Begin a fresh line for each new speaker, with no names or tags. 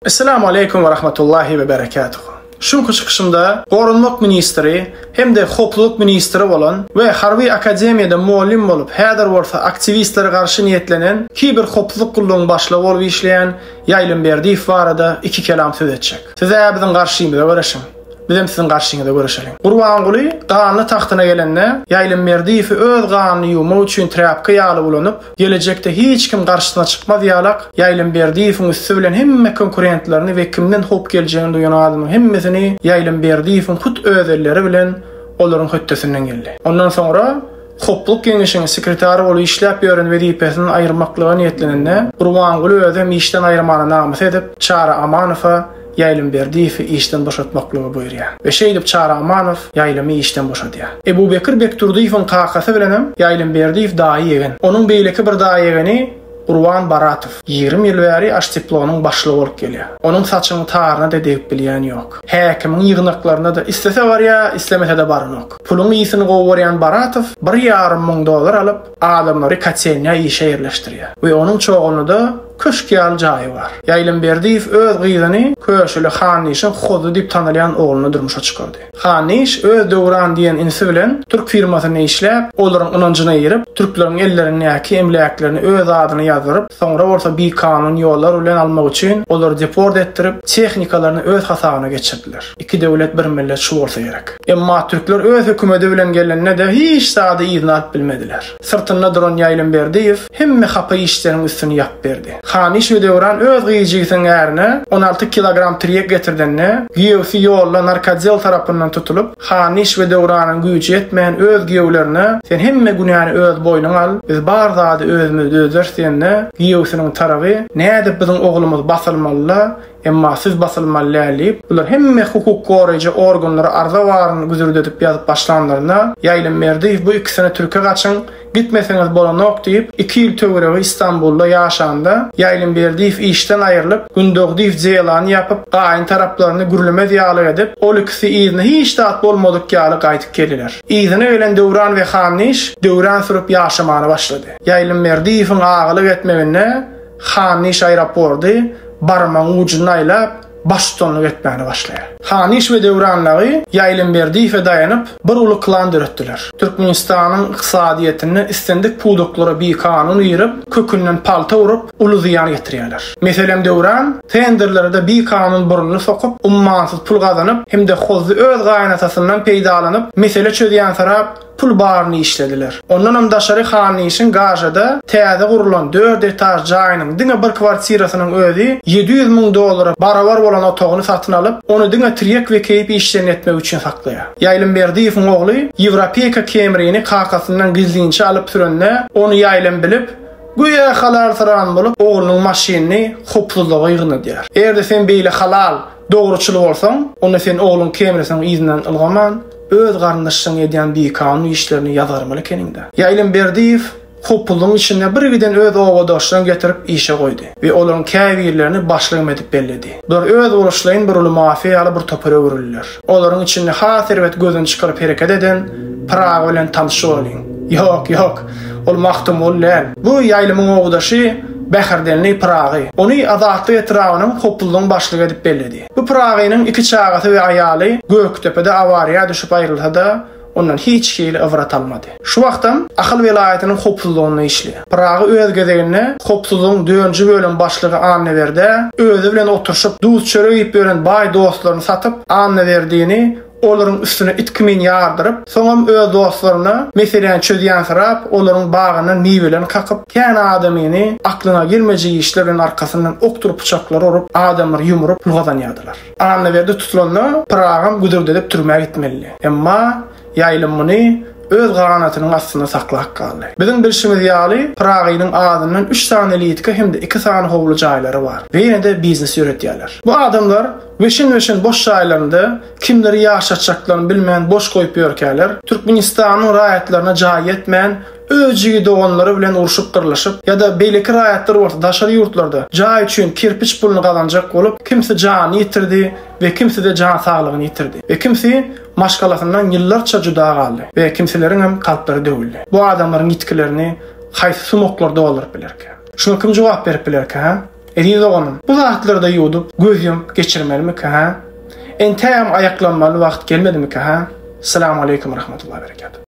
Esselamu aleýkum we rahmetullahi we berekatuhu. Şu günki çykyşymda Goranmak ministri hem-de Howpsuzlyk ministri bolan we Harby akademiýada mugallym bolup, häzir bolsa aktiwistlere garşy niýetlenen Kiber howpsuzlyk gullugyň başlygy bolup işleýän Ýaýlym Berdiýew barada iki kelam söz etjek. Siz-ä biziň garşymyza göreşiň. Bizem siziň garşyňyza göreşeliň. Gurbanguly ganly tagtyna gelende, Ýaýlym Berdiýewi öz ganyny ýuwmak üçin trýapka ýaly ulanyp, gelejekde hiç kim garşysyna çykmaz ýalak, Ýaýlym Berdiýewiň üsti bilen hemme konkurentlerini we kimden howp geljegini duýan adamyň hemmesini Ýaýlym Berdiýewiň hut öz elleri bilen olaryň hötdesinden geldi. Ondan soňra Howplyk geňeşiň sekretary bolup işläp ýören wezipesinden aýyrmaklyga niýetlenende, Gurbanguly özem işden aýyrmana namys edip, Çary Amanowa Ýaýlym Berdiýewi işden boşatmaklygy buýurýar we şeýdip Çary Amanow Ýaýlymy işden boşadýar. Ebubekir Bekdurdyýewiň kakasy bilenem Ýaýlym Berdiýew daýy ýegen. Onuň beýleki bir daýy ýegeni Gurban Baratow 20 ýyl bäri Aşteplonyň başlygy bolup gelýär. Onuň saçynyň taryna-da degip bilýän ýok. Häkimiň ýygnaklaryna-da islese barýar, islemese-de baranok. Puluň ysyny gowy görýän Baratow bir ýarym müň dollar alyp, adamlary kotelnýa işe ýerleşdirýär we onuň Çoganlyda köşk ýaly jaýy bar. Ýaýlym Berdiýew öz gyzyny Köşüli Hannyşyň Hozly diýip tanalýan ogluna durmuşa çykardy. Hannyş öz Döwran diýen inisi bilen türk firmasynda işläp, olaryň ynanjyna girip, türkleriň ellerindäki emläklerini öz adyna ýazdyryp, soňra bolsa bikanun ýollar bilen almak üçin olary deport etdirip, tehnikalaryny öz hasabyna geçirdiler. Iki döwlet bir millet şu bolsa gerek. Emma türkler öz hökümedi bilen gelende-de hiç zady yzyna alyp bilmediler. Syrtynda duran Ýaýlym Berdiýew hemme hapa işleriň üstüni ýapyp berdi. Hanyş we Döwran öz gyz jigisiniň ärine 16 kilogram tirýek getirdende, giýewsi ýolda narkodel tarapyndan tutulyp, Hanyş we Döwranyň güýji ýetmän öz giýewlerine sen hemme günäni öz boýnuňa al, biz bar zady özümiz düzederis diýende, giýewsiniň taraby nädip biziň oglumyz basylmalyda, Emma siz basylmaly däl diýip, bular hemme hukuk goraýjy organlara arza baryny güzürdedip ýazyp başlanlarynda, Ýaýlym Berdiýew bu ikisine türke gaçyň, gitmeseňiz bolanok diýip, iki ýyl töweregi Istanbulda ýaşanda, Ýaýlym Berdiýew işden aýrylyp, Gündogdyýew delany ýapyp, gaýyn taraplaryny gürlemez ýaly edip, ol ikisi yzyna hiç zat bolmadyk ýaly gaýdyp geldiler. Yzyna gelen Döwran we Hannyş döwran sürüp ýaşamana başlady. Ýaýlym Berdiýewiň agalyk etmeginde Hannyş aeroporty barmagyň ujunda aýlap, baştutanlyk etmäne başlaýar. Hanyş we Döwran dagy Ýaýlym Berdiýewe daýanyp, bir uly klan döretdiler. Türkmenistanyň ykdysadyýetinde islendik pudaklara bikanun girip, kökünden palta urup, uly zyýan getirýärler. Meselem, Döwran tenderlere-de bikanun burnuny sokup, ummansyz pul gazanyp hem-de hozzy öz gaýynatasyndan peýdalanyp, mesele çözýänsyrap, Pul baryny işlediler. Ondanam daşary Hannyşyň Gažada täze gurlan dört etaž jaýynyň diňe bir kwartirasynyň özi 700 müň dollara barabar bolan otagyny satyn alyp, ony diňe tirýek we keýp işlerini etmek üçin saklaýar. Ýaýlym Berdiýewiň ogly Ýewropeýka Kemrini kakasyndan gizlinçe alyp sürende, ony Ýaýlym bilip, göýä halalsyran bolup, oglunyň maşynyny howpsuzlyga ýygnadýar. Eger-de sen beýle halal, dogruçyl bolsaň, onda sen ogluň Kemrisiniň yzyndan ylgaman, Öz garyndaşlaryň edýän bikanun işlerini ýazgarmaly ekeniň-dä. Ýaýlym Berdiýew hoppulygyň içinde birgiden öz obadaşlaryny getirip işe goýdy we olaryň käbirlerini başlygam edip belledi. Bular özboluşlaýyn bir uly mafiýa ýaly bir topara öwrüldiler. Olaryň içinde has erbet gözüni çykaryp hereket eden Pyragy bilen tanyş bolalyň. Ýok, ýok, ol Magtymguly däl. Bu Ýaýlymyň obadaşy Bäherdenli Pyragy. Ony Azatlyk etrabynyň hoppulygyň başlygy edip belledi. Bu Pyragynyň iki çagasy we aýaly Gökdepede awariýa düşüp aýrylsa-da, ondan hiç hili ybrat almady. Şu wagtam Ahal welaýatynyň howpsuzlygynda işleýär. Pyragy öz gezeginde howpsuzlygyň dördünji bölüm başlygy Annaberdä özi bilen oturyşyp, duz-çörek iýip ýören baý dostlaryny satyp, Annaberdini olaryň üstüne it kimin ýardyryp, soňam öz dostlaryna meseläni çözýänsyrap, olaryň bagyndan miwelerini kakyp, kän adamyny aklyna gelmejek işler bilen arkasyndan okdur pyçaklary urup, adamlary ýumrup pul gazanýardylar. Annaberdi tutulanda Pyragam güzürdedip türmä gitmelidi. Emma Ýaýlym muny öz ganatynyň astynda saklap galdy. Biziň bilşimiz ýaly, Pyragynyň azyndan üç sany elitka hem-de iki sany howly jaýlary bar we ýene-de biznes ýöretýärler. Bu adamlar Weşin-weşin boş jaýlarynda kimleri ýaşatjaklaryny bilmän boş goýup ýörkäler, Türkmenistanyň raýatlaryna jaý ýetmän, öz jigi-doganlary bilen urşup-gyrlyşyp, ýa-da beýleki raýatlar bolsa daşary ýurtlarda jaý üçin kerpiç puluny gazanjak bolup, kimsi janyny ýitirdi we kimsi-de jan saglygyny ýitirdi we kimsi maşgalasyndan ýyllarça juda galdy we kimsileriňem kalplary döwüldi. Bu adamlaryň ýitgilerini haýsy sumaklar dolduryp bilerkä? Şuňa kim jogap berip bilerkä, hä? Eziz doganym, bu zatlary-da ýuwdup, göz ýumup geçirmelimikä, hä? Entägem aýaklanmaly wagt gelmedimikä, hä? Salam aleýkum we rahmetullahi we berekatuh.